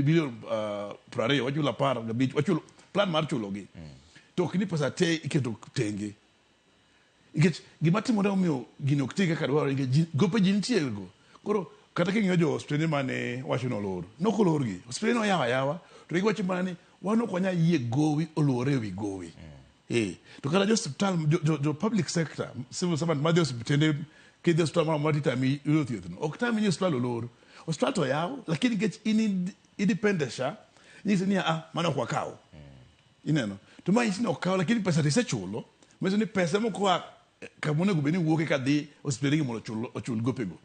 Bilion 20, wachulo 15, wachulo plan mar chulogi. To ok ni pesa te iketo tenge. Nikech gima timore omiyo gini ok ti kaka dwarore, nikech gope ji nitie go. Koro kata king'iyo jo osiptende mane wacho ni olor, nok olorgi. Osiptende noyaw ayawa, to giwacho mana ni wan ok wanyal yie gowi olwore ewi gowi. To kata jo osiptal, jo public sector, civil servant madhi e osiptende, kidhi e osiptal moro amora titami yudo thieth no. Ok tami ni osiptal olor. Osiptal to oyaw, lakini nikech in i-depend e SHA, nyisi ni ah, mano ok wakaw. Ineno? To ma nyisi ni ok kaw, lakini pesa to isechulo. Manyiso ni pesa moko oa kama onego bed ni wuoke kadhi osiptende gi mondo ochul gopego.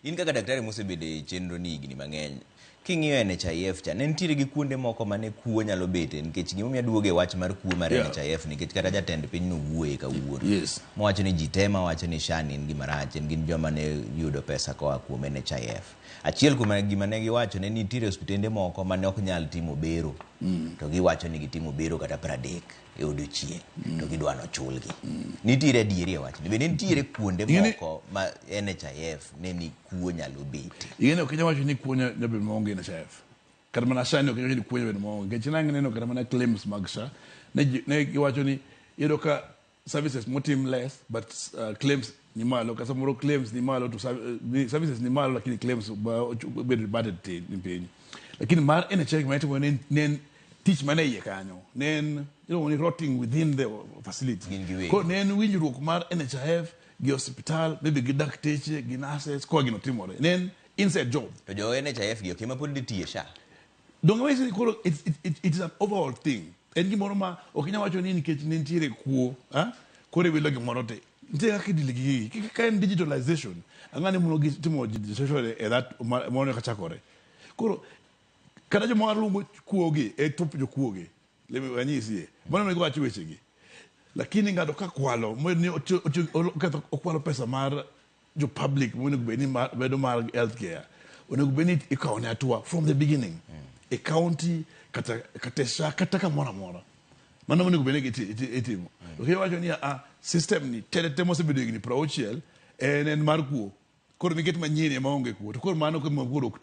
In kaka daktari mosebedo e chenro ni higni mang'eny, king'iyo NHIF cha, ne nitiere gi kuonde moko mane kuo nyalo bete, nikech gimomiyo aduogo e wach mar kuo mar NHIF, nikech kata jatend piny nowuoye kawuono. Mowacho ni ji te mawacho ni SHA ni en gima rach, en gin joma ne yudo pesa koa kuom NHIF. Achiel kuom gima ne giwacho ne nitiere osiptende moko mane ok nyal timo bero, to giwacho ni gitimo bero kata 30 e odiochieng' to gidwa nochulgi. Nitiere adieri e wachni. Bende nitiere kuonde moko ma NHIF ne ni kuo nyalo bete? Ing'eni ok inyal wacho ni kuo nyalo bedo maonge e NHIF. Kata mana SHA ni ok inyal wacho ni kuo nyalo bedo maonge. Nikech nang'e kata mana claims mag SHA, ne giwacho ni iyudo ka services motim less but claims ni malo, kata samoro claims ni malo to services ni malo lakini claims bedo rebated tin ni piny. Lakini mar NHIF ma itimo ne en tich mane iye kanyo, ne en iluongo ni rotting within the facility. Gin giwegi. Koro ne en winjruok mar NHIF gi osiptal, maybe gi dakteche, gi nurses, koa gino timore. Ne en inside job. To jo NHIF gi ok ema pod dhi tiye SHA. Donge wanyisi ni koro it is an overall thing. En gimoro ma ok inyal wacho ni nikech ne nitiere kuo, ha? Koro iwilo gimoro te. Nitie kaka idili gi gigi. Ka en digitalization, ang'ane mono gi timo digitalization e that mono kachakore. Koro kata joma waluongo kuogi e top jokuoge. Let me anyisie. Mano onego wach wechegi. Lakini ng'ato ka kwalo, ni oketho okwalo pesa mar jo public monego bed ni bedo mar health care, onego bed ni ikawo ne hatua from the beginning e county kata e SHA kata kamoro amora. Mano onego bed ni itimo. To kiwacho ni a system ni te te mosebedo higni 60 en mar kuo. Koro miket manyien ema onge kuo. To koro mano koro ok